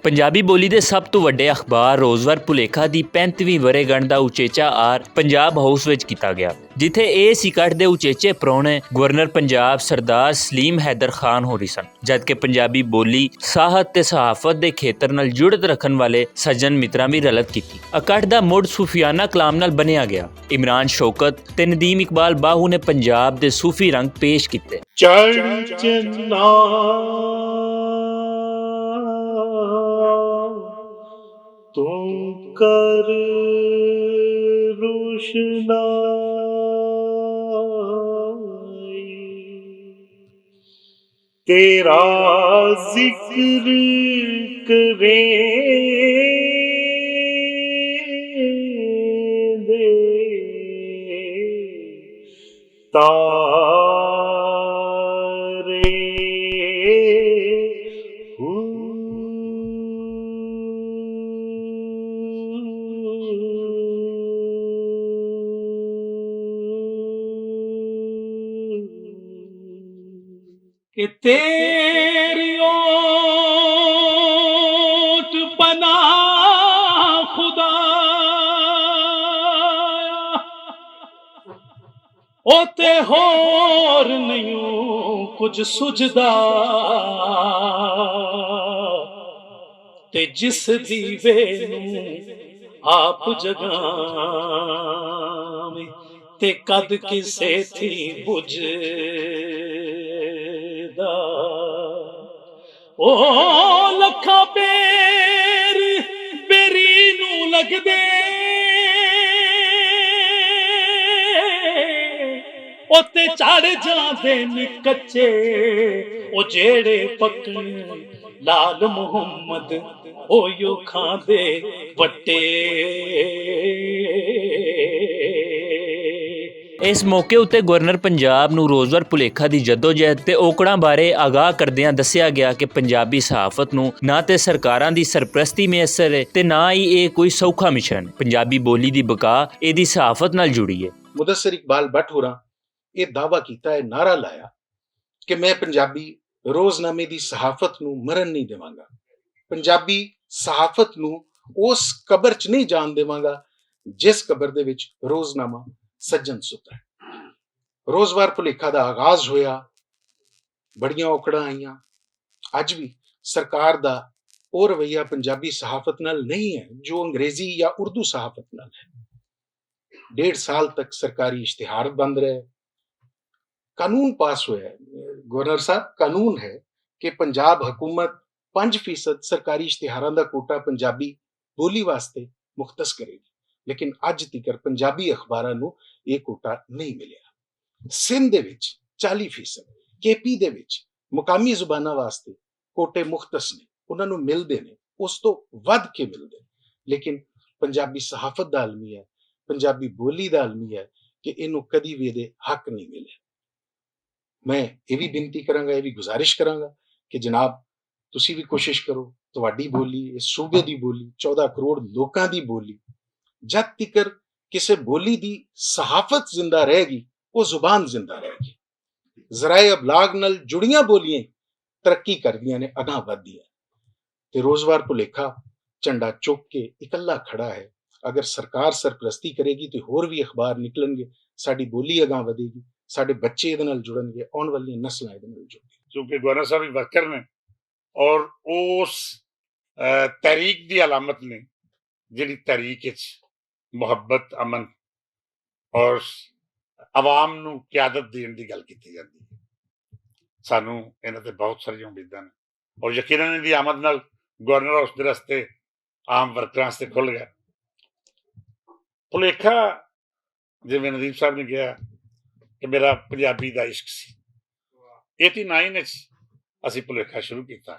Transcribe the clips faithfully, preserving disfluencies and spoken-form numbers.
پنجابی بولی دے سب توں وڈے اخبار روزوار پولیکھا دی پینتیویں ورے گنڈ دا اچیچا آر پنجاب ہاؤس وچ کیتا گیا، جتھے اے سکٹ دے اچیچے پرونے گورنر پنجاب سردار سلیم حیدر خان ہو رہی سن، جد کہ پنجابی بولی ساہت تے صحافت دے کھیتر نال جڑت رکھن والے سجن متراں وی رلت کیتی۔ اکٹ دا مڈ صوفیانہ کلام نال بنیا گیا۔ عمران شوکت تے ندیم اقبال باہو نے پنجاب دے صوفی رنگ پیش کیتے۔ چڑھ چنا توں کر روشنائی، تیرا ذکر کریں دے تارے۔ ہو۔ کہ تیری اوٹ پناہ خدا، او تے ہور نہیں کچھ سجدا، تے جس دیوے نوں آپ جگاویں، تے کد کسے تھی بجھدا۔ او لکھاں پیر بیری نوں لگدے، او تے چڑھ جاندے نے کچے، او جیڑے پکن لال محمد، اویو کھاندے وٹے۔ اس موقع اتے گورنر پنجاب نوں روزور پلیکھا دی جدوجہد تے اوکڑاں بارے آگاہ کردیاں دسیا گیا کہ پنجابی صحافت نوں نہ تے سرکاراں دی سرپرستی میسر ہے تے نہ ہی اے کوئی سوکھا مشن۔ پنجابی بولی دی بقا اے دی صحافت نال جڑی ہے۔ مدثر اقبال بٹ ہوراں اے دعویٰ کیتا ہے، نعرہ لایا کہ میں پنجابی روزنامے دی صحافت نوں مرن نہیں دیواں گا۔ پنجابی صحافت نوں اس قبر چ نہیں جان دیواں گا جس قبر دے وچ روزنامہ سجن ستا ہے۔ روزوار پلیکھا دا آغاز ہویا، بڑیاں اوکڑاں آئیاں۔ اج بھی سرکار دا او رویہ پنجابی صحافت نال نہیں ہے جو انگریزی یا اردو صحافت نال ہے۔ ڈیڑھ سال تک سرکاری اشتہار بند رہے۔ قانون پاس ہویا ہے، گورنر صاحب، قانون ہے کہ پنجاب حکومت پنج فیصد سرکاری اشتہاراں دا کوٹا پنجابی بولی واسطے مختص کرے گی، لیکن اج تیکر پنجابی اخباراں نوں یہ کوٹا نہیں ملیا۔ سندھ دے وچ چالی فیصد، کے پی دے وچ مقامی زباناں واسطے کوٹے مختص نے، انہاں نوں ملدے نے، اس تو ودھ کے ملدے نے، لیکن پنجابی صحافت دا المیہ ہے، پنجابی بولی دا المیہ ہے کہ اینوں کدی وی دے حق نہیں ملے۔ میں یہ بھی بنتی کراں گا، یہ بھی گزارش کراں گا کہ جناب، تسی بھی کوشش کرو، تہاڈی بولی، اس صوبے دی بولی، چودہ کروڑ لوکاں دی بولی، جد تیکر کسے بولی دی صحافت زندہ رہے گی، وہ زبان زندہ رہے گی۔ ذرائع ابلاغ نال جڑیاں بولیاں ترقی کردیاں نے، اگاں ودھدیاں۔ تے روزوار پلیکھا جھنڈا چک کے اکلا کھڑا ہے۔ اگر سرکار سرپرستی کرے گی تے ہور وی اخبار نکلن گے، ساڈی بولی اگاں ودھے گی، ساڈے بچے ایہدے نال جڑن گے، آن والیاں نسلاں ایہدے نال جڑن گے۔ کیونکہ گورنر صاحب وی ورکر نے اور اس تحریک دی علامت نے جڑی تحریک اچ محبت، امن اور عوام نوں قیادت دین دی گل کیتی جاندی ہے۔ سانوں انہاں تے بہت ساریاں امیداں نے اور یقیناً ان دی آمد نال گورنر ہاؤس دے رستے عام ورکراں واسطے کھل گیا۔ پلیکھا، جویں ندیم صاحب نے کہا کہ میرا پنجابی دا عشق سی، ایٹی نائن اچ اسی پلیکھا شروع کیتا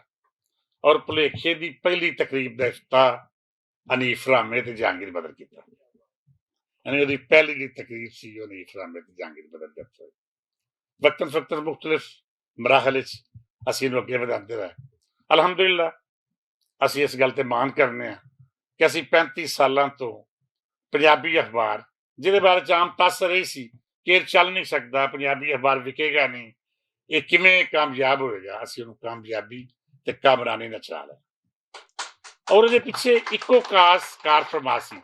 اور پلیکھے دی پہلی تقریب دا افتتاح حنیف رامے تے جہانگیر بدر کیتا۔ یعنی اوہدی پہلی جی تقریر سی، حنیف رامے تے جہانگیر بدر جت ہوئے۔ وقتاً فوقتاً مختلف مراحل اچ اسی انہوں اگے ودھاندے رہے۔ الحمدللہ، اسی اس گل تے مان کرنے ہاں کہ اسی پینتی سالاں تو پنجابی اخبار، جہدے بارے چ عام تاثر یہی سی کہ یہ چل نہیں سکدا، پنجابی اخبار وکے گا نہیں، یہ کیویں کامیاب ہوئے گا، اسی انہوں کامیابی تے کامرانی نال چلا لیا۔ اور دے پچھے اکو کاس کار فرماسی،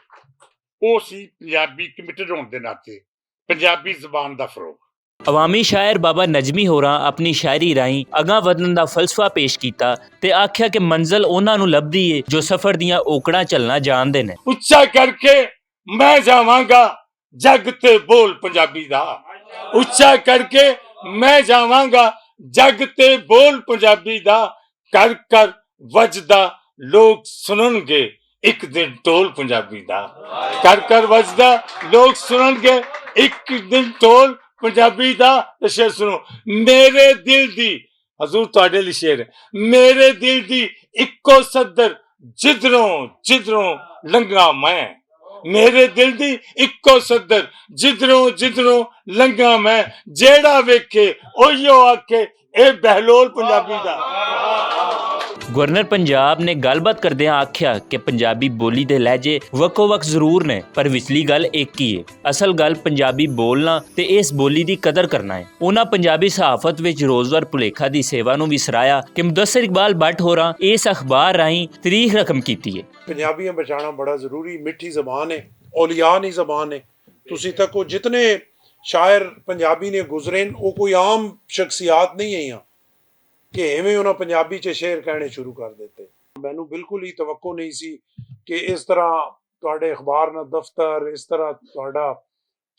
او سی پنجابی کمیٹڈ ہون دے ناطے پنجابی زبان دا فروغ۔ عوامی شاعر بابا نجمی ہوراں اپنی شاعری راہیں اگاں ودھن دا فلسفہ پیش کیتا تے آکھیا کہ منزل انہاں نوں لبھدی ہے جو سفر دیاں اوکڑاں چلنا جاندے نے۔ اچا کر کے میں جاواں گا جگ تے بول پنجابی دا۔ اچا کر کے میں جاواں گا جگ تے بول پنجابی دا۔ کر کر وجدا لوگ سنن گے اک دن ٹول پنجابی دا۔ کر کر وجدا لوگ سنن گے اک دن ٹول پنجابی دا۔ تے شعر سنو، میرے دل دی، حضور تہاڈے لئی شعر ہے، میرے دل دی اکو صدر جدروں جدروں لنگا میں۔ میرے دل دی اکو صدر جدروں جدروں لنگا میں۔ جیڑا ویکھے اوہیو آکھے اے بہلول پنجابی دا۔ گورنر پنجاب نے گل بات کردیاں آکھیا کہ پنجابی بولی دے لہجے وکھو وکھ ضرور نے، پر وچلی گل ایک ہی ہے۔ اصل گل پنجابی بولنا تے اس بولی دی قدر کرنا ہے۔ انہاں پنجابی صحافت وچ روزور پلیکھا دی سیوا نوں وی سرایا کہ مدثر اقبال بٹ ہوراں اس اخبار راہیں تاریخ رقم کیتی ہے۔ پنجابیاں بچانا بڑا ضروری، مٹھی زبان ہے، اولیانی زبان ہے۔ تسی تک وہ جتنے شاعر پنجابی نے گزرے ہیں، وہ کوئی عام شخصیات نہیں ہیں کہ ایویں انہاں پنجابی چ شعر کہنے شروع کر دیتے۔ مینوں بالکل ہی توقع نہیں سی کہ اس طرح تہاڈے اخبار نا دفتر، اس طرح تہاڈا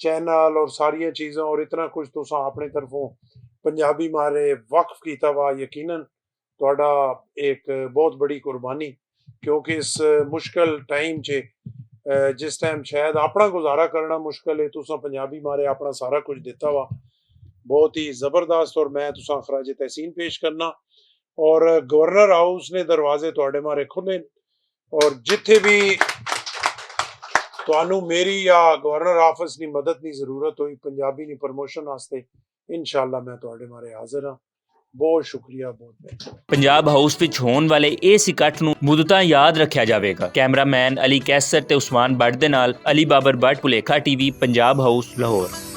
چینل اور ساریاں چیزاں اور اتنا کچھ تساں اپنی طرفوں پنجابی مارے وقف کیتا وا۔ یقیناً تہاڈا ایک بہت بڑی قربانی، کیونکہ اس مشکل ٹائم چ، اے، جس ٹائم شاید اپنا گزارا کرنا مشکل ہے، تساں پنجابی مارے اپنا سارا کچھ دیتا وا۔ بہت ہی زبردست، اور میں تساں خراج تحسین پیش کرنا۔ اور گورنر ہاؤس نے دروازے تہاڈے مارے کھلے، اور جتھے بھی تانوں میری یا گورنر آفس دی مدد دی ضرورت ہوئی پنجابی دی پروموشن واسطے، انشاءاللہ میں تہاڈے مارے حاضر ہاں۔ بہت شکریہ، بہت مہربانی۔ پنجاب ہاؤس وچ ہون والے اس اکٹھ نوں مدتاں یاد رکھیا جاوے گا۔ کیمرہ مین علی کیسر تے عثمان بٹ دے نال علی بابر بٹ، پلیکھا ٹی وی، پنجاب ہاؤس، لاہور۔